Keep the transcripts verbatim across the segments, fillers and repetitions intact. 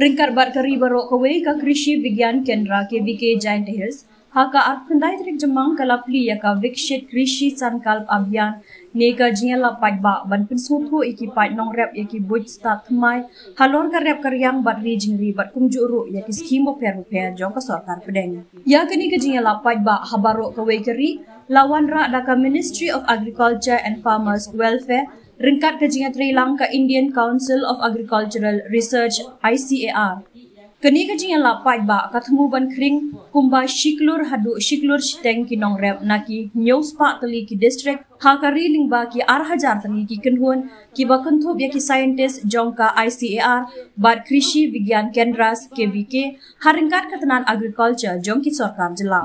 Ryngkat bad ka ri baroh kawei, ka Krishi Vigyan Kendra K V K Jaintia Hills ha ka arphew khyndai tarik Jymmang ka la plie ïa ka Viksit Krishi Sankalp Abhiyan ne ka jingïalap paidbah ban pynsngewthuh ïa ki paid nongrep ïa ki buit stad thymmai halor ka rep ka riang bad ri jingri bad kumjuh ruh ïa ki skhim bapher bapher jong ka sorkar pdeng. Ïa kane ka jingïalap paidbah ha baroh kawei ka ri la wanrah da ka Ministry of Agriculture and Farmers Welfare ryngkat ka jingïatreilang ka Indian Council of Agricultural Research, I C A R. Kane ka jingïalap paidbah ka thmu ban khring kumba shi klur haduh shi klur shiteng ki nongrep na ki hynñiew spah tylli ki district ha ka ri lyngba ki ar hajar tylli ki kynhun kiba kynthup ïa ki scientist jong ka I C A R bad Krishi Vigyan Kendras, K V K, ha ryngkat ka tnat agriculture jong ki sorkar jylla.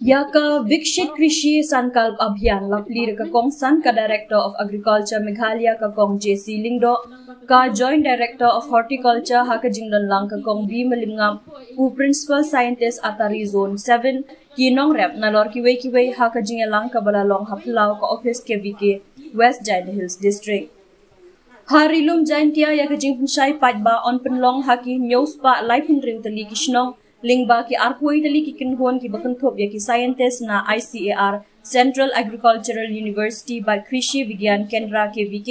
Ïa ka Viksit Krishi Sankalp Abhiyan la plie da ka kongsan ka Director of Agriculture Meghalaya ka Kong J C Lyngdoh, ka Joint Director of Horticulture ha ka jingdonlang ka Kong B Mylliemngap, u Principal Scientist Atari Zone seven, ki nongrep nalor kiwei kiwei ha ka jingïalang kaba la long ha phyllaw ka office K V K West Jaintia Hills District. Ha Ri Lum Jaintia ïa ka jingpynshai paidbah yn pynlong ha ki hynñiew spah laiphew hynriew tylli ki shnong lyngba ki arphew tylli ki kynhun kiba kynthup ïa ki scientist na I C A R, Central Agricultural University bad Krishi Vigyan Kendra, K V K,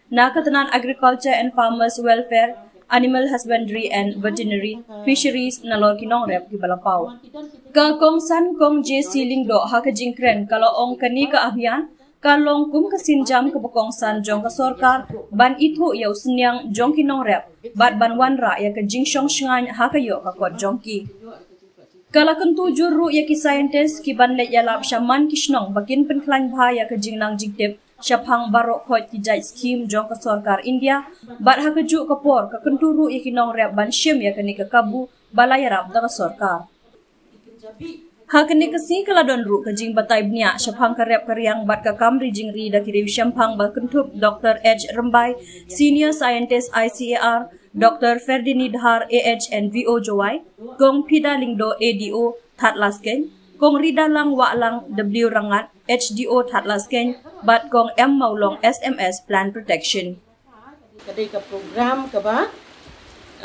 na ka tnat Agriculture and Farmers Welfare, Animal Husbandry and Veterinary, Fisheries nalor ki nongrep kiba la paw. Ka kongsan Kong J C Lyngdoh ha ka jingkren ka la ong kane ka abhiyan ka long kum ka sienjam kaba kongsan jong ka sorkar ban ithuh ïa u synñiang jong ki nongrep bad ban wanrah ïa ka jingshong shngaiñ ha ka ïoh ka kot jong ki. Ka la kyntu jur ruh ïa ki scientist ki ban leit ïalap shaman ki shnong ba kin pynkhlaiñ bha ïa ka jingnang jingtip shaphang baroh khoit ki jait skhim jong ka sorkar India bad ha kajuh ka por ka kyntu ruh ïa ki nongrep ban shim ïa kane ka kabu ba la ïarap da ka sorkar. Ha kane ka sngi ka la don ruh ka jingbatai bniah shaphang ka rep ka riang bad ka kam ri jingri da ki riew shemphang ba kynthup Doctor H Rymbai, Senior Scientist I C A R, Doctor Ferdinand Dhar, A H and V O Jowai, Kong Phida Lyngdoh, A D O Thadlaskein, Kong Ridalang Wahlang W Rangat, H D O Thadlaskein, bad Kong M Mawlong, S M S Plant Protection. Ka dei ka program kaba,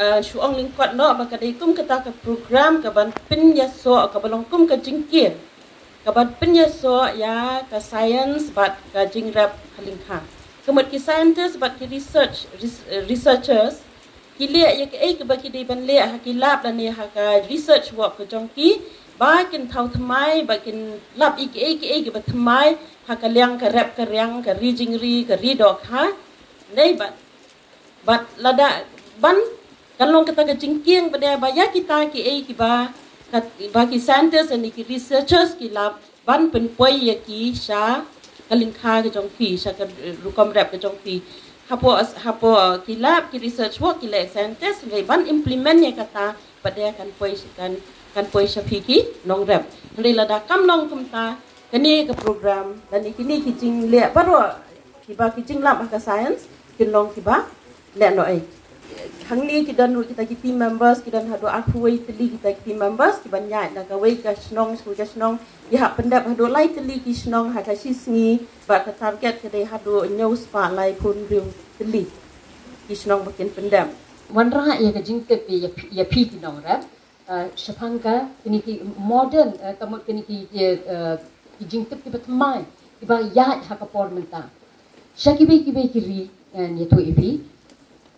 eh, shu ong lyngkot noh ba ka dei kum kata ka program kaban pynïasoh, kaba long kum ka jingkiew kaban pynïasoh ïa ka science bad ka jingrep ha lyngkha. Ka mut ki scientist bad ki research, res-, eh, researchers ki leh ïa kaei kaba ki dei ban leh ha ki lab lane ha ka research work ka jong ki, ba kin thaw thymmai, ba kin lap ïa kaei kaei kaba thymmai ha ka liang ka rep ka riang, ka ri jingri, ka ri dohkha. Dei bad, bad lada ban kan long kata ka jingkieng ba dei ba ïa kita kiei kiba, kat-, ba ki scientist ne ki researchers ki lap ban pynpoi ïa ki sha ka lyngkha ka jong phi, sha ka, eh, rukom rep ka jong phi. Hapoh, hapoh ki lab, ki research work, ki leh scientist, leh ban implement ïa kata ba dei kan poi, kan, kan poi sha phi ki nongrep. Hynrei lada kam long kumta, kane ka program lane kine ki jingleh baroh kiba ki jinglap ha ka science kin long kiba leh noh ei. Hangne ki don ruh kita ki team members, ki don haduh arphew tylli kita ki team members kiban ïaid na kawei ka shnong sha kawei ka shnong, ki hap pyndep haduh lai tylli ki shnong ha ka shi sngi, bad ka target ka dei haduh hynñiew spah laiphew hynriew tylli ki shnong ba kin pyndep. Wanrah ïa ka jingtip ïa phi, ïa phi ki nongrep, eh, shaphang ka kine ki modern, eh, ka mut kine ki, eh, eh, ki jingtip kiba thymmai kiba ïaid ha ka por mynta. Sha kiwei kiwei ki ri, eh, ïathuh ïa phi.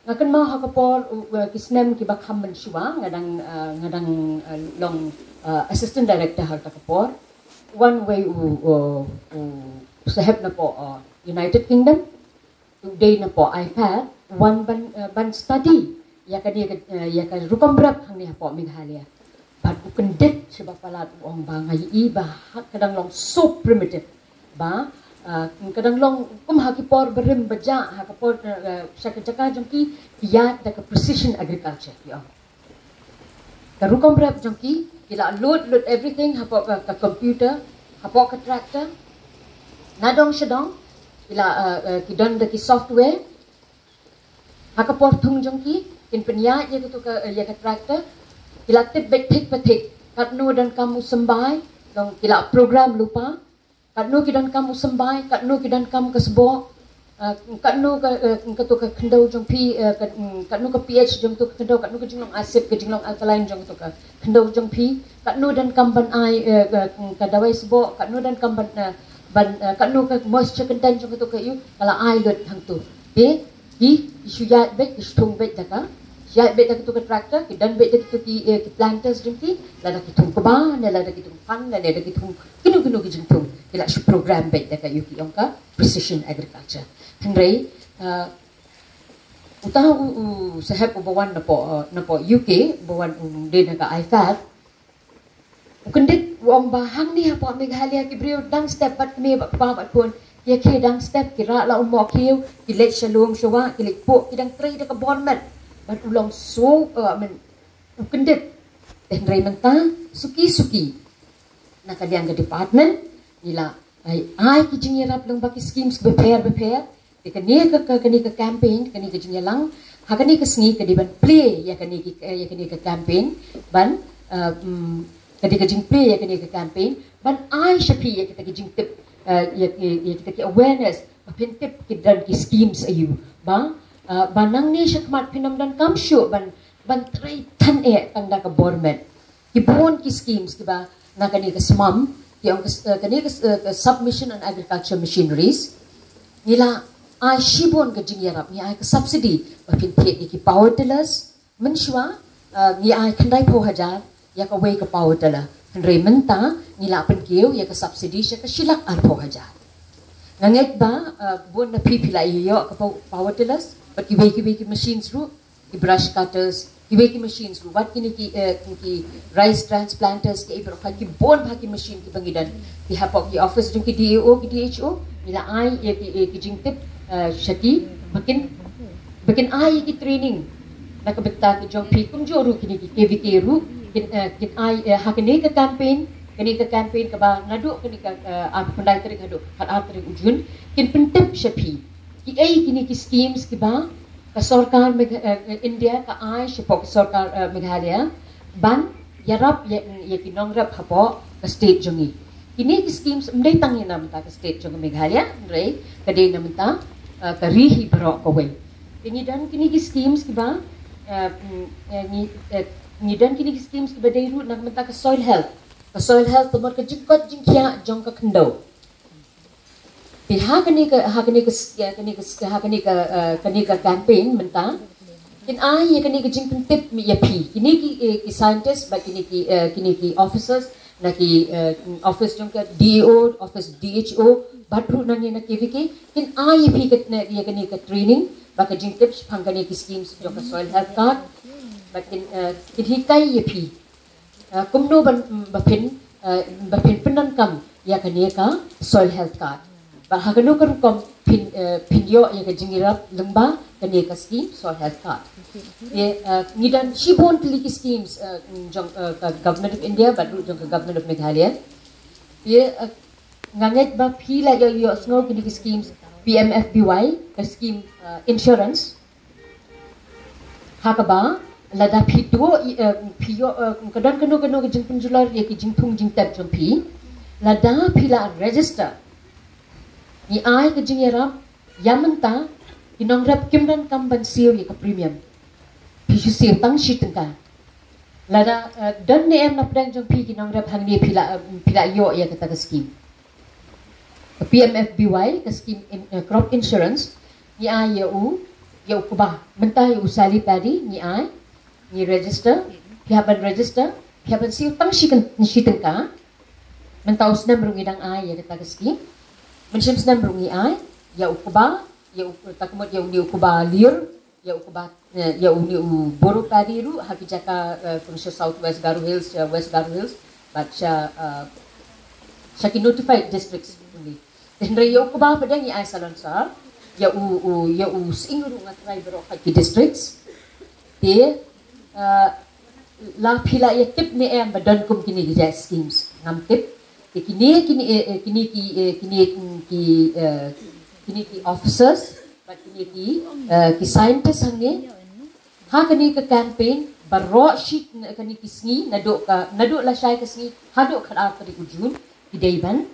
Nga kynmaw ha ka por, uh, uh, ki snem kiba kham mynshuwa, nga dang, uh, nga dang, uh, long, uh, assistant director ha ka por. Wan uwei u, u, u saheb napoh, uh, United Kingdom, u dei napoh IFAD, wan ban, uh, ban study ïa ka, ïa ka, uh, ïa ka rukom rep hangne hapoh Meghalaya. Bad u kyndit sha ba palat, u ong ba nga ïohi ba ha ka dang long so primitive. Ba, ah, ka dang long kum ha ki por barim ba jah, ha ka por, ah, sha ka jaka jong ki, ki ïaid da ka precision agriculture, ki ong. Ka rukom rep jong ki, ki la load, load everything hapoh ka, ka computer, hapoh ka tractor. Nadong shadong, ki la, ah, ah, ki don da ki software, ha ka por thung jong ki, kin pynïaid ïa ka tu ka, ïa ka tractor, ki la tip beit thik pa thik, katno donkam u symbai, long ki la program lypa, katno ki donkam u symbai, katno ki donkam ka sboh, Uh, katno ka uh, kato ka khyndew jong phi uh, ka, um, katno ka pH jong kato ka khyndew, katno ka jinglong acid, ka jinglong alkaline jong kato ka khyndew jong phi, katno donkam ban ai uh, ka, ka dawai sboh, katno donkam ban uh, ban uh, katno ka moisture content jong kato ka ïu, ka la ai lut hangto. Te ki shu ïaid beit, ki shu thung beit da ka, shu ïaid beit da kato ka tractor, ki don beit da kato ki uh, ki planters jong ki, lada ki thung kba ne lada ki thung phan ne lada ki thung kino kino ki jingthung, ki la shu program beit da ka ïu ki ong ka precision agriculture. Hynrei uh, uta u, u sahep uba wan napoh uh, napoh UK, uba wan u dei na ka IFAD, u kyndit u ong ba hangne hapoh Meghalaya ki briew dang step bad kmie bad kpa bad khun, ki ïa khie dang step, ki rah la u mohkhiew, ki leit sha lum sha wah, ki leit puh, ki dang trei da ka bor met. Bad u long so uh, I mean, u kyndit. Te hynrei mynta suki suki na ka liang ka department ngi la ai ai ki jingïarap lyngba ki schemes bapher bapher. Te kane ka, ka kane ka campaign, kane ka jingïalang ha kane ka sngi ka dei ban plie ïa kane ki, ïa kane ka campaign, ban uh, um, ka dei ka jingplie ïa kane ka campaign ban ai sha phi ïa kita ki jingtip, uh, ïa, ïa, ïa kita ki awareness, ba phin tip ki don ki schemes aïu, ba uh, ba nangne shakhmat phin ym donkam shuh ban ban trei than eh tang da ka bor met. Ki bun ki schemes kiba na kane ka SMAM, ki ong ka, eh, kane ka, eh, ka Submission on Agriculture Machineries. Ngi la ai shibun ka jingïarap, ngi ai ka subsidy ba phin thied ïa ki power tillers. Mynshuwa uh, ngi ai khyndai phew hajar ïa kawei ka power tiller. Hynrei mynta ngi la pynkiew ïa ka subsidy sha ka shi lak ar phew hajar. Nga ngeit ba uh, bun na phi phi la ïoh ka pow- power tillers, bad kiwei kiwei ki machines ruh, ki brush cutters, kiwei ki machines ruh, wat kine ki uh, ki rice transplanters, ki ei baroh, ki bun bha ki machine kiba ngi don. Ki hapoh ki office jong ki DAO, ki DHO, ngi la ai ïa ki, ïa ki jingtip uh, sha ki, ba kin ba kin ai ïa ki training na ka bynta ki jong phi. Kumjuh ruh kine ki KVK ruh kin, eh, kin ai, eh, ha kane ka campaign, kane ka campaign kaba naduh kane ka, eh, ar, khyndai tarik haduh khatar tarik u Jun, kin pyntip sha phi kiei kine ki schemes kiba ka sorkar Megha- eh, India ka ai shapoh ka sorkar, eh, Meghalaya ban ïarap ïa, ïa ki nongrep hapoh ka state jong ngi. Kine ki schemes ym dei tang ïa na bynta ka state jong ka Meghalaya, hynrei ka dei na bynta, eh, ka ri hi baroh kawei. Te ngi don kine ki schemes kiba, eh, mm, eh, ngi, eh, ngi don kine ki schemes kiba dei ruh na bynta ka soil health. Ka soil health, tymor ka jingkoit jingkhiah jong ka khyndew. Te ha kane ka, ha kane ka, ha kane ka, ha kane ka, eh, kane ka campaign mynta, kin ai ïa kane ka jingpyntip ïa phi. Kine ki, eh, ki scientist bad kine ki, eh, kine ki officers na ki, eh, office jong ka DAO, office DHO, bad ruh nangne na KVK, kin ai ïa phi ka, ïa kane ka training bad ka jingtip shaphang kane ki schemes jong ka soil health card. Bad kin, eh, kin hikai ïa phi, eh, kumno ban, ba phin, eh, ba phin pyndonkam ïa kane ka soil health card. Bad ha kano ka rukom phin, eh, phin ïoh ïa ka jingïarap lyngba kane ka scheme soil health card. Te, eh, ngi don shibun tylli ki schemes, eh, jong, eh, ka Government of India bad ruh jong ka Government of Meghalaya. Te, eh, nga ngeit ba phi la ïoh, ïohsngew kine ki schemes PMFBY, ka scheme, eh, insurance. Ha kaba lada phi duh, eh, phi ïoh, eh, ka don kano kano ka jingpynjulor ïa ki jingthung jingtep jong phi, lada phi la register, ngi ai ka jingïarap ïa mynta. Ki nongrep kim donkam ban siew ïa ka premium. Phi shu siew tang shi tyngka. Lada, eh, don ne em na pdeng jong phi ki nongrep hangne, phi la, eh, phi la ïoh ïa kata ka scheme. Ka PMFBY, ka scheme in, eh, crop insurance, ngi ai ïa u, ïa u kba. Mynta ïa u Sali Paddy ngi ai, ngi register, phi hap ban register, phi hap ban siew tang shi kyn- shi tyngka. Mynta u snem ruh ngi dang ai ïa kata ka scheme. Mynshem snem ruh ngi ai ïa u kba, ïa u, ta ka mut ïa une u kba lyiur, ïa u kba, eh, ïa une u boro paddy ruh ha ki jaka, eh, kum sha South West Garo Hills, sha West Garo Hills, bad sha, eh, sha ki notified districts only. Hynrei ïa u kba pat ngi ai salonsar, ïa u, u, ïa u sying ruh nga trai baroh ha ki districts. Te, eh, la phi la ïa tip ne em ba don kum kine ki jait schemes? Ngam tip. Te kine, kine, eh, eh, kine ki, eh, kine, mm, ki, eh, kine ki officers bad kine ki, eh, ki scientist hangne, ha kane ka campaign baroh shi kane ki sngi, naduh ka, naduh lashai ka sngi haduh khatar tarik u Jun, ki dei ban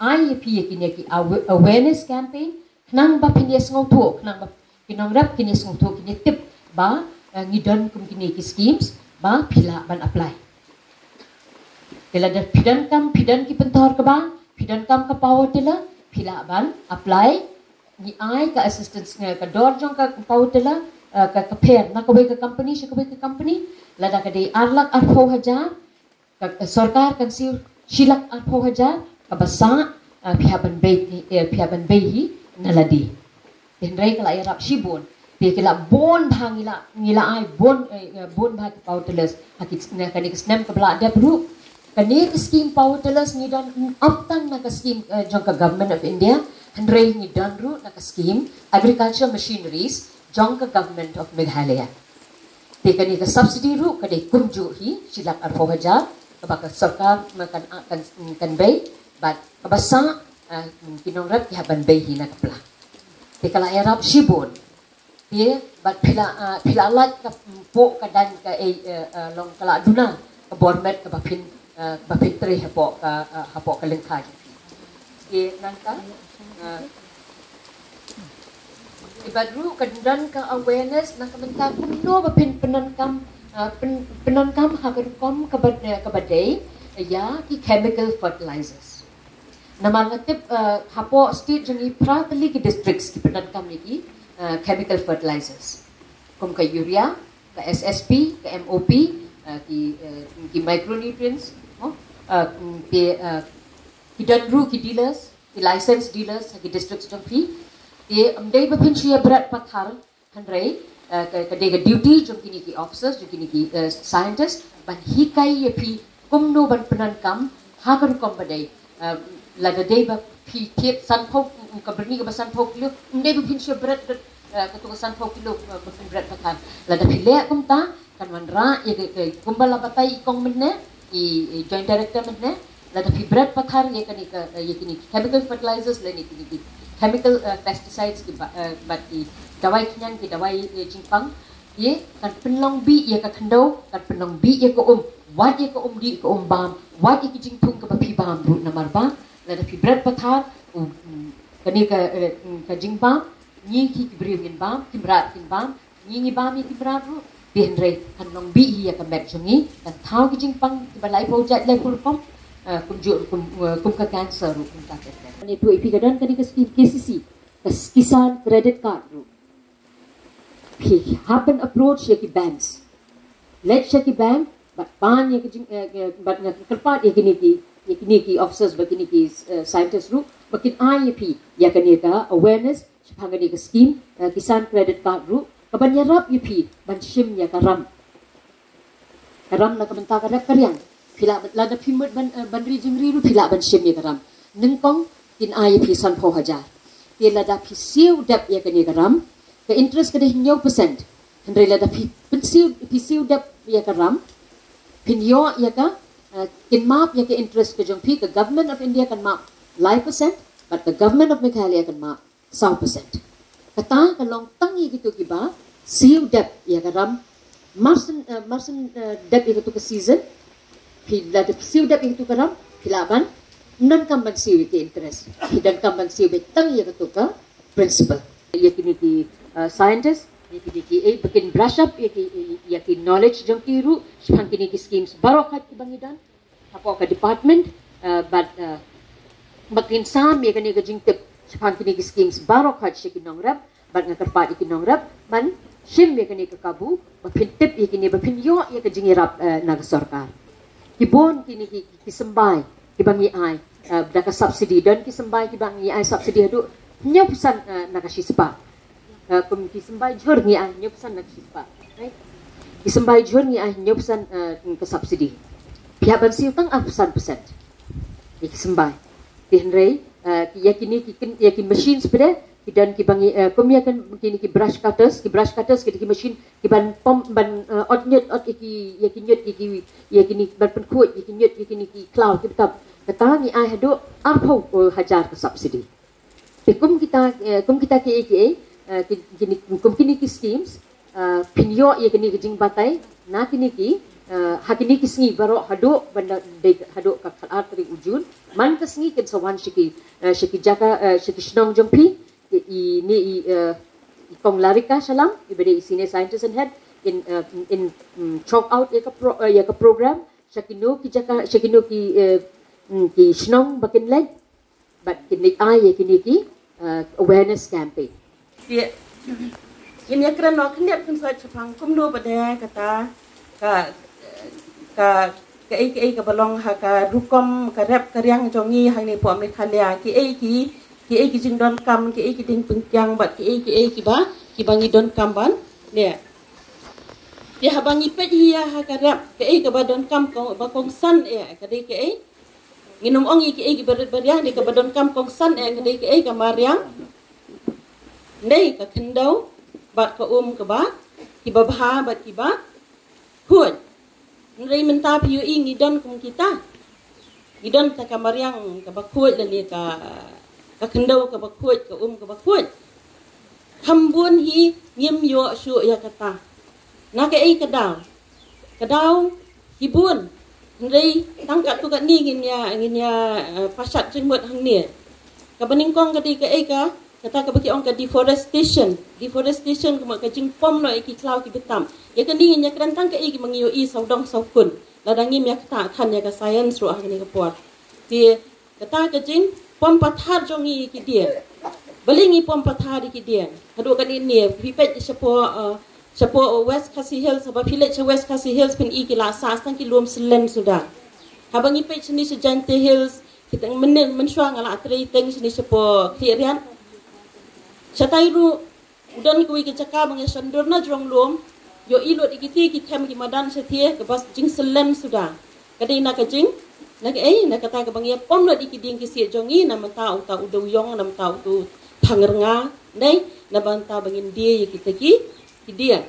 ai ïa phi ïa kine ki awa- awareness campaign. Khnang ba phin ïa sngewthuh, khnang ba ki nongrep kin ïa sngewthuh, kin ïa tip ba, eh, ngi don kum kine ki schemes ba phi lah ban apply. Te lada phi donkam, phi don ki pynthor kaba, phi donkam ka power tiller, phi lah ban apply. Ngi ai ka assistance, eh, ka dor jong ka power tiller, eh, ka, ka pher na kawei ka company sha kawei ka company, lada ka dei ar lak arphew hajar, ka, ka sorkar kan siew shi lak arphew hajar, kaba sah, eh, phi hap ban bei, eh, phi hap ban bei hi na lade. Hynrei ka la ïarap shibun. Te ki la bun bha, ngi la, ngi la ai bun, eh, eh, bun bha ki power tillers ha ki, na kane ka snem kaba la dep ruh. Kane ka scheme power tillers ngi don, mm, ym tang na ka scheme, eh, jong ka Government of India, hynrei ngi don ruh na ka scheme agriculture machineries jong ka Government of Meghalaya. Te kane ka subsidy ruh ka dei kumjuh hi, shi lak arphew hajar, kaba ka sorkar ma kan, kan, kan bei, bad kaba sah, eh, ki nongrep ki hap ban bei hi na ka pla. Te ka la ïarap shibun. Te bad phi la, eh, phi la lait ka, mm, poh ka dan ka, eh, eh, eh, long ka la duna ka bor met kaba phin, eh, ba phin trei hapoh ka, eh, hapoh ka lyngkha. Te nangta, eh, te bad ruh ka don ka awareness na ka bynta kumno ba phin pyndonkam, eh, pyn-, pyndonkam ha ka rukom kaba, eh, kaba dei ïa ki chemical fertilizers. Namar nga tip, eh, hapoh state jong ngi phra tylli ki districts ki pyndonkam ïa ki, eh, chemical fertilizers. Kum ka urea, ka S S P, ka M O P, eh, ki, eh, ki micronutrients, no? Eh, mm, ki, eh, ki don ruh ki dealers, ki licensed dealers ha ki districts jong phi. Te ym dei ba phin shu ïa bret pathar, hynrei, eh, ka, ka dei ka duty jong kine ki officers, jong kine ki, eh, scientists, ban hikai ïa phi kumno ban pyndonkam ha ka rukom ba dei. Eh, lada dei ba phi thied sanphew, mm, ka byrni kaba sanphew kilo, ym dei ba phin shu bret, bret, eh, kato ka sanphew kilo, eh, ba phin bret pathar. Lada phi leh kumta, kan wanrah ïa ka, ka, kumba la batai i kong mynne, i, i Joint Director mynne, lada phi bret pathar ïa kane ka, ïa kine ki chemical fertilizers lane kine ki chemical, eh, pesticides ki ba, eh, bad ki dawai khñiang, ki dawai, eh, jingpang, ïa kan pynlong bih ïa ka khyndew, kan pynlong bih ïa ka um, wat ïa ka um dih, ka um bam, wat ïa ki jingthung kaba phi bam ruh. Namar ba lada phi bret pathar, um, um, kane ka, eh, um, ka jingbam, ngi ki, ki briew ngin bam, ki mrad kin bam, ngi ngi bam ïa ki mrad ruh. Te hynrei kan long bih hi ïa ka met jong ngi, kan thaw ki jingpang kiba laiphew jait laiphew rukom, eh, kumjuh kum, eh, kum ka cancer ruh, kum ka cancer. Kane tu ïa phi ka don kane ka scheme K C C, ka Kisan Credit Card ruh. Phi hap ban approach ïa ki banks. Leit sha ki bank, bad pan ïa ki jing, eh, eh, bad nga kyrpad ïa kine ki, ïa kine ki officers bad kine ki, eh, scientists ruh, ba kin ai ïa phi ïa kane ka awareness shaphang kane ka scheme, eh, Kisan Credit Card ruh, kaban ïarap ïa phi ban shim ïa ka ram. Ka ram na ka bynta ka rep ka riang. Phi lah, lada phi mut ban, eh, ban ri jingri ruh phi lah ban shim ïa ka ram. Nyngkong kin ai ïa phi sanphew hajar. Te lada phi siew dep ïa kane ka ram, ka interest ka dei hynñiew percent. Hynrei lada phi pynsiew, phi siew dep ïa ka ram, phin ïoh ïa ka, eh, kin map ïa ka interest ka jong phi, ka Government of India kan map lai percent, bad ka Government of Meghalaya kan map saw percent. Kata ka long tang ïa kito kiba siew dep ïa ka ram. Mar shen, eh, mar shen, eh, dep ïa kito ka season, phi lada phi siew dep ïa kito ka ram, phi lah ban, ym donkam ban siew ïa ki interest. Phi donkam ban siew beit tang ïa kito ka principal. Ïa kine ki, eh, scientist, ïa kine ki, eh, ba kin brush up ïa ki, ïa ki knowledge jong ki ruh shaphang kine ki schemes baroh khat kiba ngi don hapoh ka department, eh, bad, eh, ba kin sam ïa kane ka jingtip shaphang kine ki schemes baroh khat sha ki nongrep, bad nga kyrpad ïa ki nongrep ban shim ïa kane ka kabu ba phin tip ïa kine, ba phin ïoh ïa ka jingïarap, eh, na ka sorkar. Ki bun kine ki, ki, ki symbai kiba ngi ai, eh, da ka subsidy, don ki symbai kiba ngi ai subsidy haduh hynñiew percent, eh, na ka shispah. Eh, kum ki symbai jhur ngi ai hynñiew percent na ka shispah. Right? Ki symbai jhur ngi ai hynñiew percent, eh, ka subsidy. Phi hap ban siew tang arphew san percent. Ïa ki symbai. Te hynrei, eh, ki, ïa kine ki, kin, ïa ki machines pat de, ki don kiba ngi, eh, kum ïa kan, kine ki brush cutters, ki brush cutters, ki, ki machine kiban pom, ban, eh, ot ñiut, ot ïa ki, ïa ki ñiut, ïa ki, ïa kine, ban pynkhuid ïa ki ñiut, ïa kine ki khlaw kiba tap. Kata ngi ai haduh arphew, eh, hajar ka subsidy. Te kum kita, eh, kum kita ki, ki, eh, ki, kine, kum kine ki schemes, eh, phin ïoh ïa kine ki jingbatai na kine ki, eh, ha kine ki sngi baroh haduh ban da, dei haduh ka khatar tarik u Jun. Man ka sngi kin sa wan sha ki, eh, sha ki jaka, eh, sha ki shnong jong phi. i ni i, eh, i Kong Larika Shalam, i ba dei i senior scientist and head, in, eh, in, mm, chalk out ïa ka pro-, eh, ïa ka program sha kino ki jaka, sha kino ki, eh, mm, ki shnong ba kin leit, bad kin leit ai ïa kine ki, eh, awareness campaign. Te ngin ïa kren noh khyndiat khynsoit shaphang kumno pat de kata ka, ka, kaei kaei kaba long ha ka rukom ka rep ka riang jong ngi hangne hapoh Meghalaya, kiei ki, kiei ki jingdonkam, kiei ki diengpyngkiang bad kiei kiei kiba, kiba ngi donkam ban leh. Te haba ngi peit ïa ha ka rep, kaei kaba donkam kong, ba kongsan eh, ka dei kaei? Ngin ym ong ïa kiei kiba rit ba riang, dei kaba donkam kongsan eh, ka dei kaei? Ka mariang, dei ka khyndew bad ka um kaba, kiba bha bad kiba khuid. Hynrei mynta phi ïohi ngi don kum kita. Ngi don ta ka mariang kaba khuid lane ka, ka khyndew kaba khuid, ka um kaba khuid. Kham bun hi ngim ïoh shuh ïa kata. Na kaei ka daw? Ka daw hi bun. Hynrei tang katto katne ngin ïa, ngin ïa, eh, pashat jingmut hangne. Kaba nyngkong ka dei kaei ka, kata kaba ki ong ka deforestation. Deforestation ka mut ka jingpom noh ïa ki khlaw ki btap. Ïa kane ngin ïa kren tang kaei kaba ngi ïohi sawdong sawkun. Lada ngim ïa ktah than ïa ka science ruh ha kane ka por. Te kata ka jingpom pathar jong ngi ïa ki dieng. Balei ngi pom pathar ïa ki dieng? Haduh katne ne, phi peit shapoh, eh, shapoh West Khasi Hills, haba phi leit sha West Khasi Hills phin i ki la sah tang ki lum syllen suda. Haba ngi peit shane sha Jaintia Hills, ki teng mynnin mynshuwa nga la trei teng shane shapoh Khliehriat. Shatai ruh u don kawei ka jaka ba ngi shon dur na jrong lum, ïohi lut ïa kiti ki them ki madan shathie kaba jingsyllen suda. Ka dei na ka jing, na kaei, na kata kaba ngi ïa pom lut ïa ki dieng ki siej jong ngi, na mynta uta u dewïong, na mynta uta u thangrnga, dei, na mynta ba ngin die ïa kita ki, ki dieng.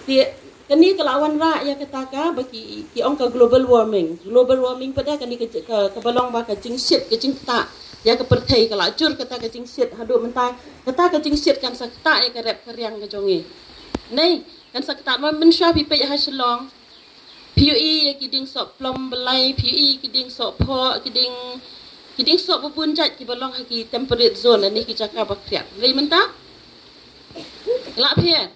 Te kane ka la wanrah ïa kata kaba ki, ki ong ka global warming. Global warming pat de kane ka, ka, kaba long ba ka jingshit, ka jingktah ïa ka pyrthei, ka la jur kata ka jingshit haduh mynta, kata ka jingshit kan sa ktah ïa ka rep ka riang ka jong ngi. Nei, kan sa ktah. Ma mynshuwa phi peit ha Shillong, phi ïohi ïa ki dieng soh plom blai, phi ïohi ki dieng soh phoh, ki dieng, ki dieng soh ba bun jait kiba long ha ki temperate zone lane ki jaka ba khriat. Hynrei mynta la pher.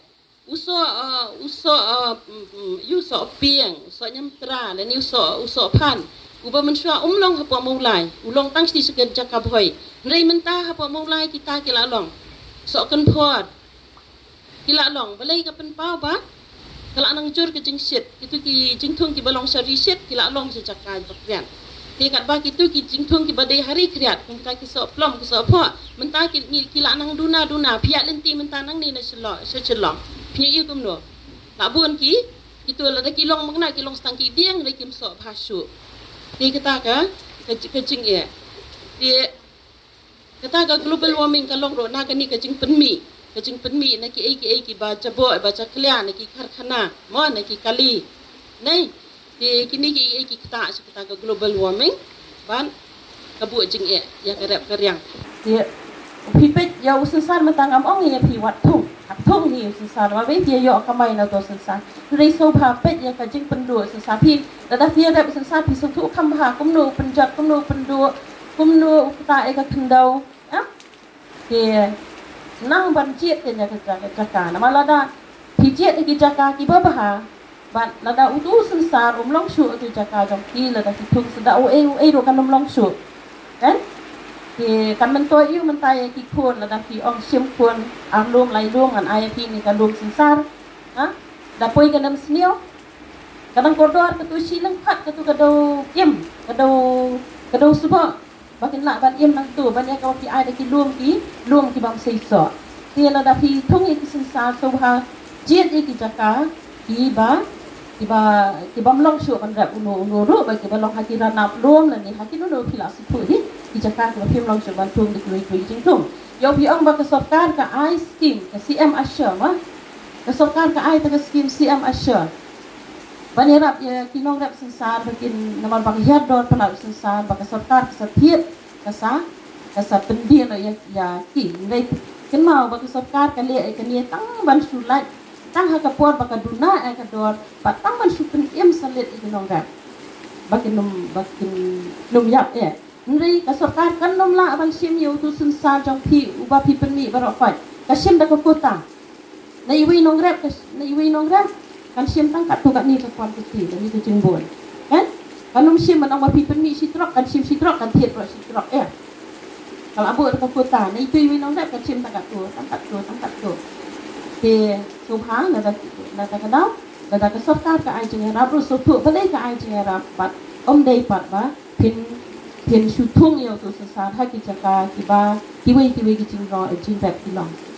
U soh, uh, u soh, uh, mm, mm, u soh pieng, u soh ñiamtra, lane u soh, u soh phan. Uba mynshuwa um long hapoh Mawlai, u long tang shane sha ka jaka bhoi. Hynrei mynta hapoh Mawlai kita ki la long. Soh kynphor ki la long. Balei? Ka pynpaw ba ka la nang jur ka jingshit. Kito ki jingthung kiba long sha ri shit ki la long sha jaka ba khriat. Te katba kito ki jingthung kiba dei ha ri khriat, kum kita ki soh plom, ki soh phoh, mynta ki, ki, ki la nang duna duna. Phi ïa lynti mynta nangne na Shillong, sha Shillong, phi ïohi kumno? La bun ki, kito lada ki long ma nga ki long tang ki dieng, hynrei kim soh bha shuh. Te kata ka, ka, ka jingeh. Te kata ka global warming ka long ruh na kane ka jingpynmih, ka jingpynmih na kiei kiei kiba jaboh, ba jakhlia, na ki karkhana, mo, na ki kali. Nei, te kine kiei kiei ki ktah sha kata ka global warming, bad ka buh jingeh ïa ka rep ka riang. Te phi peit ïa u synsar mynta, ngam ong ïa phi wat thung, hap thung hi u synsar, namar ba phi ïoh kamai na uto u synsar. Hynrei sngewbha peit ïa ka jingpynduh u synsar. Phi, lada phi rep u synsar phi sngewthuh kham bha kumno u pynjot, kumno u pynduh, kumno u ktah ïa ka khyndew. Em? Te nang ban jied ïa ka jaka, jaka. Namar lada phi jied ïa ki jaka kiba bha, bad lada uto u synsar um long shuh ha ki jaka jong phi, lada phi thung sdang uei uei ruh kan ym long shuh. Kan? Te kan myntoi ïa u mynta ïa ki khun, lada phi ong shim khun ar lum lai lum ngan ai ïa phi kane ka lum synsar. Ha? Da poi kan ym sniew. Ka dang kordor katu shi lyngkhat katu ka dei im, ka dei, ka dei sboh. Ba kin lah ban im nangtu, ban ïa kaba phi ai da ki lum, ki lum ki bym sei soh. Te lada phi thung ïa ki synsar, sngewbha jied ïa ki jaka kiba, kiba, ki bym long shuh ban rep uno uno ruh, ba kiba long ha ki ranab lum lane ha kino kino phi la sngewthuh hi, ki jaka kiba phim long shuh ban thung da kiwei kiwei ki jingthung. Ïoh phi ong ba ka sorkar ka ai skim, ka C M ASHA ma. Ka sorkar ka ai ta ka skim C M ASHA. Ban ïarap ïa ki nongrep synsar ba kin, namar ba ka hiar dor palat u synsar, ba ka sorkar ka sa thied, ka sa, ka sa pyndie noh ïa, ïa ki. Hynrei kynmaw ba ka sorkar ka leh ïa kane tang ban shu lait tang ha ka por ba ka duna ïa ka dor, bad tang ban shu pynim salit ïa ki nongrep ba kin ym, ba kin ym ïap ïa. Hynrei ka sorkar kan nym lah ban shim ïa utu u synsar jong phi uba phi pynmih baroh khoit. Ka shim da ka quota. Na iwei nongrep, ka sh-, na iwei nongrep kan shim tang katto katne ka quantity, katne ka jingbun. Kan? Kan nym shim ban ong ba phi pynmih shi trok, kan shim shi trok, kan thied baroh shi trok, eh. Ka la buh da ka quota, na itu iwei nongrep kan shim tang katto, tang katto, tang katto. Te sngewbha, lada, lada ka daw, lada ka sorkar ka ai jingïarap ruh, sngewthuh balei ka ai jingïarap, bad ym dei pat ba phin, phin shu thung ïa utu u synsar ha ki jaka kiba kiwei kiwei ki jingroi, jingrep ki long.